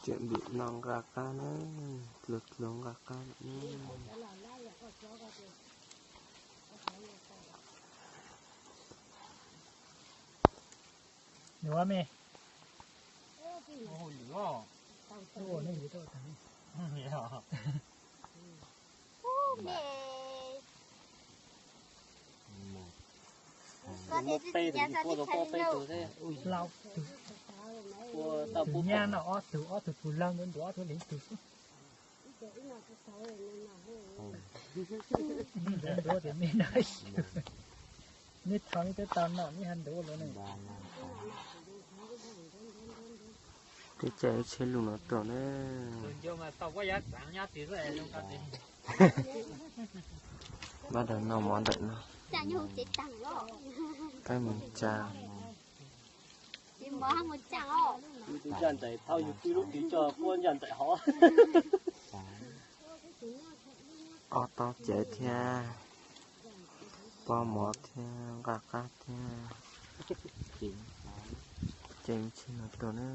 Tiam nim no nqa qab na, dluag dluag nqa qab na. Nuav me. Tus nyab no ob tug, ob tug pus laug ntuav ntuav ob tug li tug xwb. Ntuav ntuav tias me no, neb thaum neb twb tau noj neb ho ntuav lawv ne. Peb caij tsheb lug no tuaj na. Npaj dog noj mov ntawm no, peb mus tsa. Tus ntsa ntawm thauj yug twb lub twg coj quab ntsa ntawm hov. Ob taub cev thiab, pob mov thiab, nqa qab thiab. Ces tsheb no tuaj na.